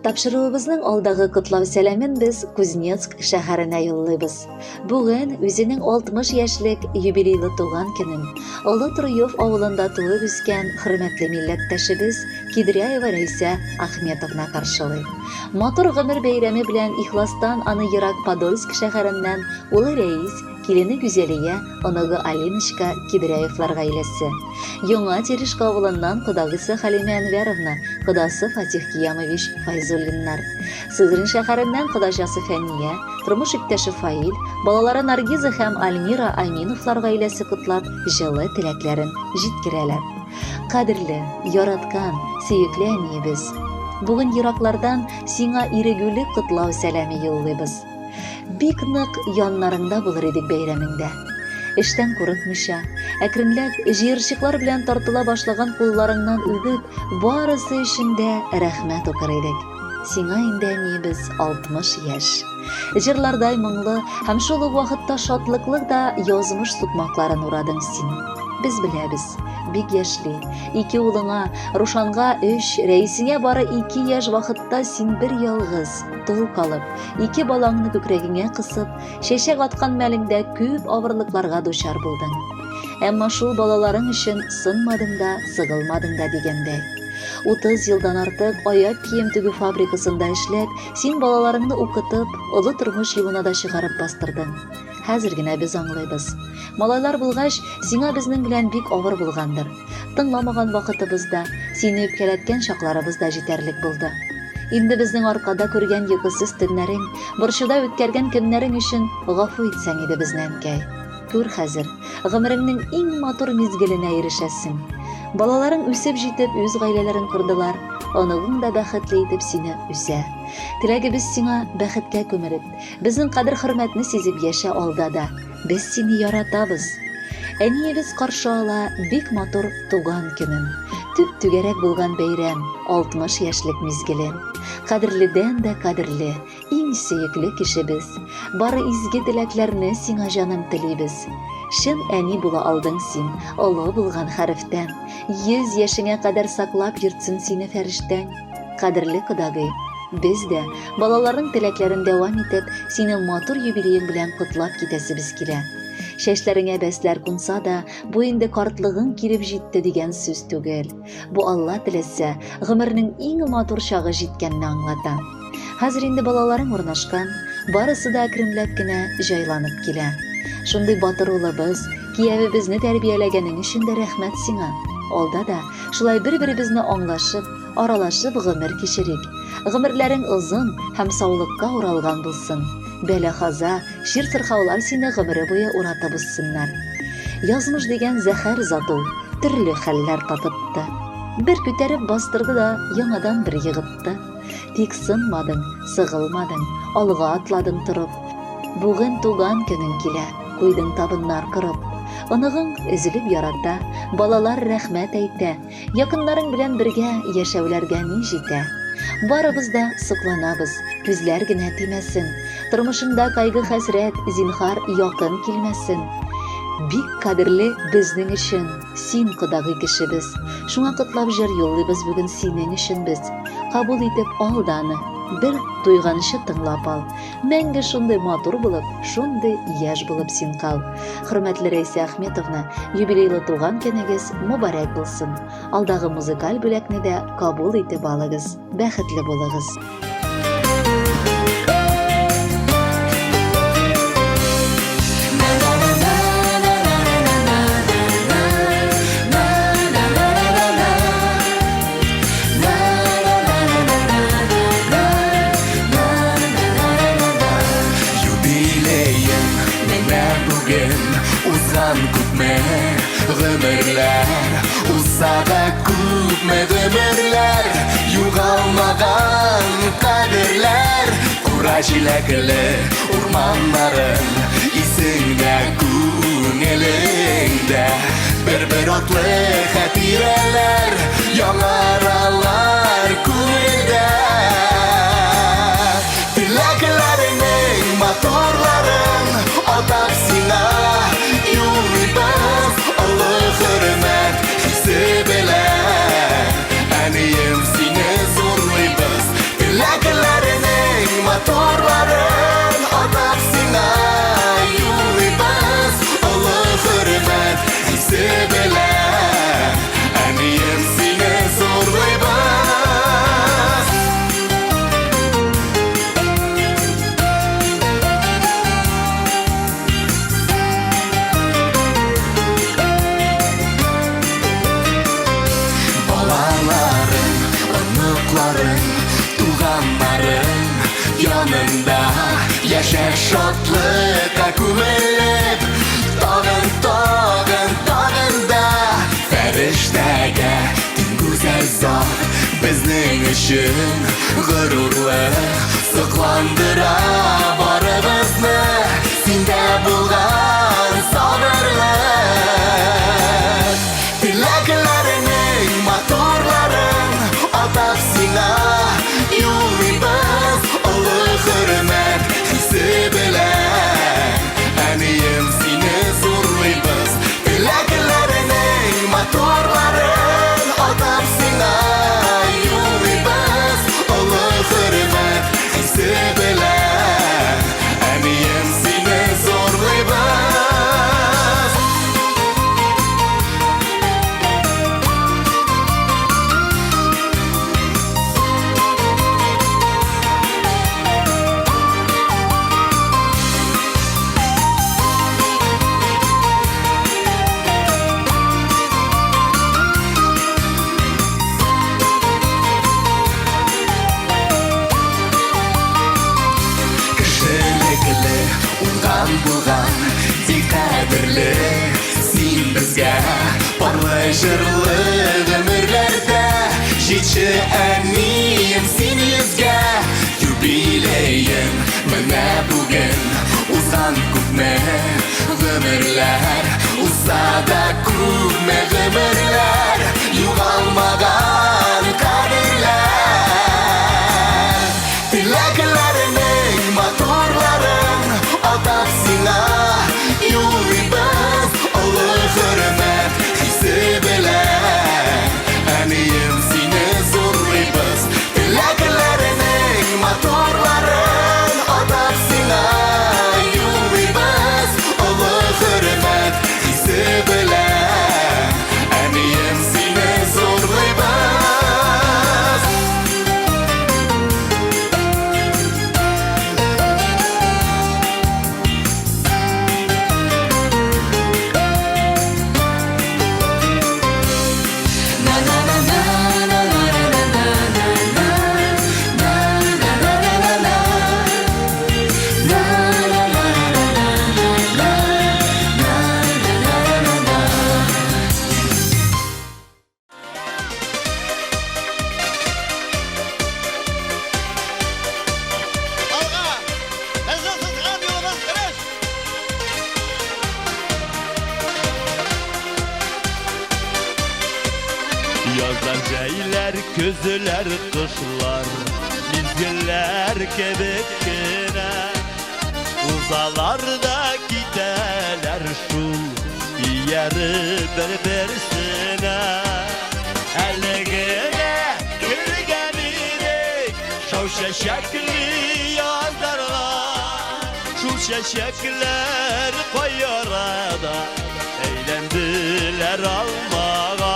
Тапшыруыбызның алдагы котлау сәламен без Кузнецк шәһәренә юллыйбыз. Бүген үзенең 60 яшьлек юбилейлы туган көнен Олы Труев авылында туып үскән хөрмәтле милләттәшебез Кидряева Рәйсә Ахметовна каршылый. Матур гомер бәйрәме белән ихластан аны ерак Подольск шәһәреннән улы Рәис, килене Гүзәлия, оныгы Алиночка Кидряевлар гаиләсе. Яңа Терешка авылыннан кодагысы Хәлимә Әнвәровна, кодасы Фатих Киямович Файзуллиннар. Сызрань шәһәреннән кодачасы Фәния, тормыш иптәше Фаил, балалары Наргиза һәм Альмира Аминовлар гаиләсе котлап, җылы теләкләрен җиткерәләр. Кадерле, яраткан, сөекле әниебез! Бүген ераклардан сиңа ирегүле котлау сәламе юллыйбыз. Бик нык яннарыңда булыр идек бәйрәмеңдә. Эштән курыкмыйча, әкренләп җыерчыклар белән тартыла башлаган кулларыңнан үбеп, барысы өчен дә рәхмәт укыр идек. Сиңа инде, әниебез, 60 яшь. Җырлардай моңлы һәм шул ук вакытта шатлыклы да язмыш сукмакларын урадың син. Без беләбез, бик яшьли, ике улыңа, Рушанга өч, Рәисеңә бары ике яшь вакытта син бер ялгыз, тол калып, Ике балаңны күкрәгеңә кысып, чәчәк аткан мәлеңдә күп авырлыкларга дучар булдың. Әмма шул балаларың өчен сынмадың да, сыгылмадың да дигәндәй. 30 елдан артык аяк кием тегү фабрикасында эшләп, син балаларыңны укытып, олы тормыш юлына да чыгарып бастырдың. Хәзер генә без аңлыйбыз. Малайлар булгач, сиңа безнең белән бик авыр булгандыр. Тыңламаган вакытыбыз да, сине үпкәләткән чакларыбыз да җитәрлек булды. Инде безнең аркада күргән йокысыз төннәрең, борчуда үткәргән көннәрең өчен гафу итсәң иде безне, әнкәй. Күр хәзер, гомереңнең иң матур мизгеленә ирешәсең. Балаларың үсеп җитеп, үз гаиләләрен кордылар, оныгың да бәхетле итеп сине үсә. Теләгебез сиңа бәхеткә күмелеп, безнең кадер-хөрмәтне сизеп яшә алда да. Без сине яратабыз. Әниебез каршы ала бик матур туган көнен. Түп-түгәрәк булган бәйрәм, 60 яшьлек мизгелен. Кадерледән дә кадерле, иң сөекле кешебез. Бары изге теләкләрне сиңа җаным телибез. Чын әни була алдың син, олы булган хәрефтән. 100 яшеңә кадәр саклап йөртсен сине фәрештәң. Кадерле кодагый, без дә, балаларың теләкләрен дәвам итеп, сине матур юбилеең белән котлап китәсебез килә. Чәчләреңә бәсләр кунса да, бу инде картлыгың килеп җитте дигән сүз түгел. Бу Алла теләсә, гомернең иң матур чагы җиткәнне аңлата. Хәзер инде балаларың урнашкан, барысы да әкренләп кенә җайланып килә. Шундый батыр улыбыз, киявебезне тәрбияләгәнең өчен дә рәхмәт сиңа. Алда да шулай бер-беребезне аңлашып, Аралашып гомер кичерик. Гомерләрең озын һәм саулыкка уралган булсын. Бәла-каза, чир-сырхаулар сине гомере буе уратып узсыннар. Язмыш дигән зәһәр зат ул, төрле хәлләр татытты. Бер күтәреп бастырды да яңадан бер егытты. Тик сынмадың, сыгылмадың, алга атладың торып. Бүген туган көнең килә, куйдың табыннар корып. Оныгың өзелеп ярата, балалар рәхмәт әйтә. Якыннарың белән бергә яшәүләргә ни җитә? Барыбыз да сокланабыз, күзләр генә тимәсен. Тормышыңда кайгы-хәсрәт, зинһар, якын килмәсен. Бик кадерле безнең өчен, син кодагый кешебез. Шуңа котлап җыр юллыйбыз бүген синең өчен без. Кабул итеп ал да аны, бер туйганчы тыңлап ал. Мәңге шундый матур булып, шундый яшь булып син кал. Хөрмәтле Рәйсә Ахметовна, юбилейлы туган көнегез мөбарәк булсын. Алдагы музыкаль бүләкне дә кабул итеп алыгыз. Бәхетле булыгыз. Юбилеем менә бүген узган күпме гомерләр Узса да күпме гомерләр югалмаган кадерләр Кура җиләкле урманнарын исеңдә күңелеңдә Бер-бер атлы хатирәләр яңаралар күңелдә. Теләкләреңнең матурларын атап сиңа юллыйбыз олы хөрмәт хисе белән. Әнием, сине зурлыйбыз. Теләк Дусларың, туганнарың янында яшә шатлыкка күмелеп, тагын, тагын, тагын да фәрештәгә тиң гүзәл зат, безнең өчен горурлык, сокландыра барыбызны синдә булган сабырлык. Теләкләреңнең матурларын атап сиңа юллыйбыз олы хөрмәт хисе белән. Әнием, сине зурлыйбыз. Теләкләреңнең матурларын атап сиңа юллыйбыз олы хөрмәт хисе белән. Әнием, сине зурлыйбыз. Кешелекле, уңган булган, тик кадерле син безгә, парлы җырлы гомерләрдә җитше, әнием, син йөзгә. Юбилеең менә бүген узган, күпме гомерләр узса да, күпме гомерләр югалмаган кадерләр. Теләкләреңнең матурларын атап сиңа юллыйбыз олы хөрмәт хисе белән. Әнием, сине зурлыйбыз. Теләкләреңнең матурларын атап сиңа юллыйбыз олы хөрмәт хисе белән. Әнием, сине зурлыйбыз. Алга! Безнең сызган юлыбыз дөрес! Язлар, җәйләр, көзләр, кышлар мизгелләр кебек кенә узалар да китәләр шул ияреп бер-берсенә. Әле генә кергән идек шау чәчәкле язларга, шул чәчәкләр кай арада әйләнделәр алмага.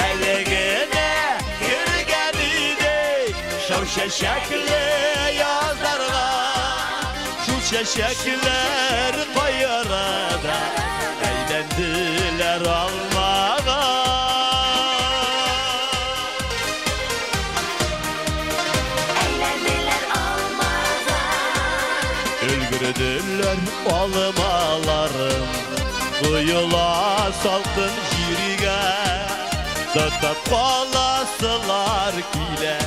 Әле генә кергән идек шау чәчәкле язларга, шул чәчәкләр кай арада әйләнделәр алмага. Өлгерделәр алмаларым, коела салкын җиргә, тотып каласылар килә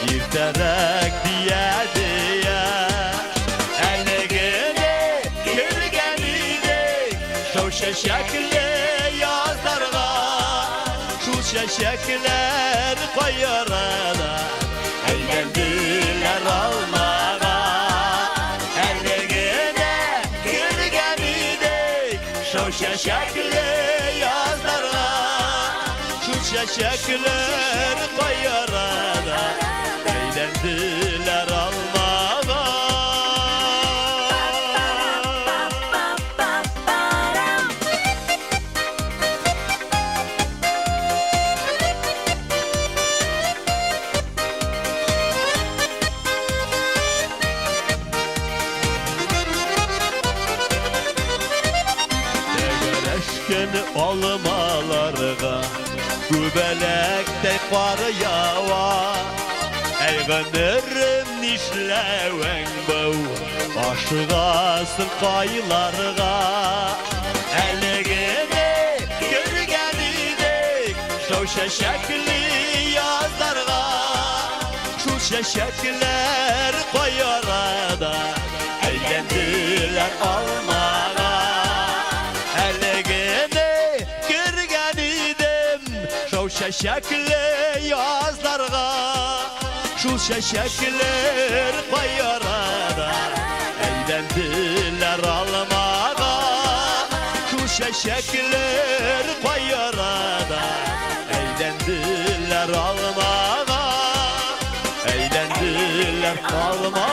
иртәрәк дия-дия. Әле генә кергән идек шау чәчәкле язларга, шул чәчәкләр кай арада әйләнделәр алмага. Әле генә кергән идек шау чәчәкле язларга, шул чәчәкләр кай арада әйләнделәр алмага. Тәгәрәшкән алмаларга күбәләктәй кар ява. Гомерем, нишләвең бу? Ашыгасың кайларга? Әле генә кергән идек шау чәчәкле язларга. Шул чәчәкләр кай арада әйләнделәр алмага. Әле генә кергән идем шау чәчәкле язларга. Шул чәчәкләр кай арада әйләнделәр алмага. Шул чәчәкләр кай арада әйләнделәр алмага. Әйләнделәр алмага.